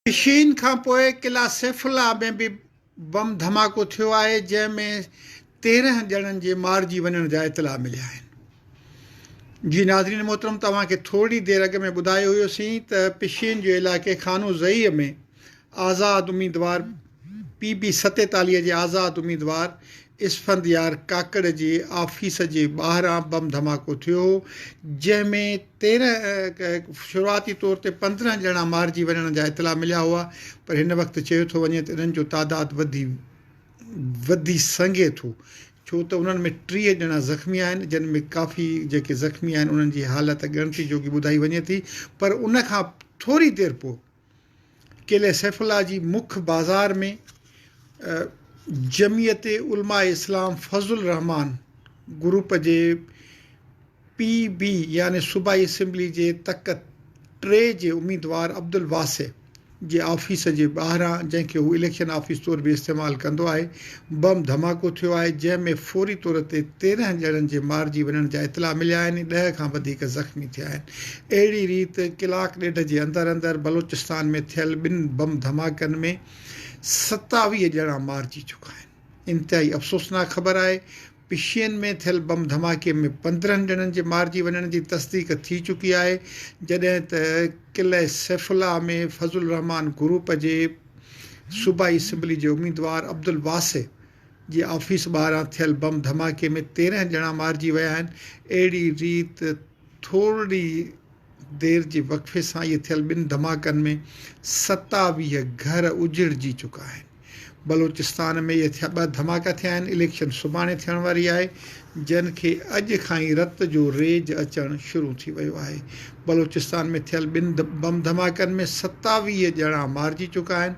پشين کان پوء قلعه سيف الله ۾ به بم ڌماڪو ٿيو آهي، جنهن ۾ 13 ڄڻن جي مارجي وڃڻ جا اطلاع مليا آهن. جي ناظرين محترم توهان کي ٿورڙي دير اڳ ۾ ٻڌايو هيوسين ته پشين جي علائقي خانو زئي ۾ آزاد اميدوار پي بي 47 جي آزاد اميدوار اسفنديار ڪاڪڙ جي آفيس جي ٻاهران بم ڌماڪو ٿيو هو، جنهن ۾ 13 شروعاتي طور تي 15 ڄڻا مارجي وڃڻ جا اطلاع مليا هئا، پر هن وقت چيو ٿو وڃي ته انهن جو تعداد وڌي وڌي سگهي ٿو، ڇو ته انهن ۾ 30 ڄڻا زخمي آهن، جن ۾ ڪافي جيڪي زخمي آهن انهن جي حالت ڳڻتي جوڳي ٻڌائي وڃي ٿي، پر ان کان ٿوري دير پوء قلعي سيف الله جي مک بازار ۾ جمعيت علماء اسلام فضل الرحمان گروپ جي پي بي يعني صوبائي اسيمبلي جي تڪ 3 جي اميدوار عبدالواسع جي آفيس جي ٻاهران جنهن کي هو اليڪشن آفيس طور به استعمال ڪندو آهي بم ڌماڪو ٿيو آهي جنهن ۾ فوري طور تي 13 ڄڻن جي مارجي وڃڻ جا اطلاع مليا آهن ۽ 10 کان وڌيڪ زخمي ٿيا آهن. اهڙي ريت ڪلاڪ ڏيڍ جي اندر اندر بلوچستان ۾ ٿيل ٻن بم ڌماڪن ۾ 27 ڄڻا مارجي چڪا آهن. انتهائي افسوسناڪ خبر آهي. پشين ۾ ٿيل بم ڌماڪي ۾ 15 ڄڻن جي مارجي وڃڻ جي تصديق ٿي چڪي آهي، جڏهن ته قلعه سيف الله ۾ فضل الرحمان گروپ جي صوبائي اسيمبلي جي اميدوار عبدالواسع جي آفيس ٻاهران ٿيل بم ڌماڪي ۾ 13 ڄڻا مارجي ويا آهن. اهڙي ريت ٿورڙي دير جي وقفي سان اهي ٿيل ٻن ڌماڪن ۾ 27 گهر اجڙجي چڪا آهن. بلوچستان ۾ اهي ٿيا ٻه ڌماڪا ٿيا آهن. اليڪشن سڀاڻي ٿيڻ واري آهي جنھن کي اڄ کان ئي رت جو ريج اچڻ شروع ٿي ويو آهي. بلوچستان ۾ ٿيل ٻن بم ڌماڪن ۾ 27 ڄڻا مارجي چڪا آهن.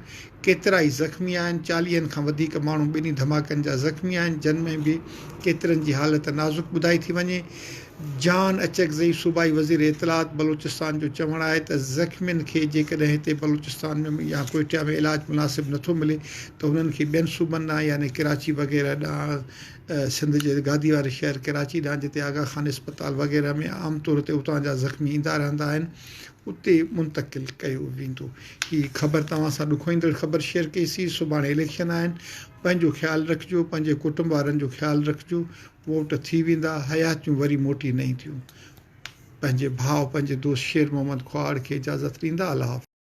ڪيترائي زخمي آهن، چاليهن کان وڌيڪ ماڻهو ٻنهي ڌماڪن جا زخمي آهن، جن ۾ به ڪيترن جي حالت نازڪ ٻڌائي ٿي وڃي. جان اچڪزئي صوبائي وزير اطلاعات بلوچستان جو چوڻ آهي ته زخمين کي جيڪڏهن هتي بلوچستان ۾ يا ڪوئٽيا ۾ علاج مناسب نٿو ملي ته انهن کي ٻين صوبن ڏانهن يعني ڪراچي وغيره ڏانهن سنڌ جي گادي واري شهر ڪراچي ڏانهن جتي آغا خان اسپتال وغيره ۾ عام طور تي اتان جا زخمي ايندا رهندا آهن اتي منتقل ڪيو ويندو. هي خبر توهان سان ڏکوئيندڙ خبر شيئر ڪئي سين. سڀاڻي اليڪشن آهن. پنهنجو خيال رکجو، پنهنجي ڪٽنب وارن جو خيال رکجو. ووٽ ٿي ويندا، حياتيون وري موٽي نه اينديون. پنهنجي ڀاء پنهنجي دوست شير محمد کهاڙ کي اجازت ڏيندا. الله حافظ.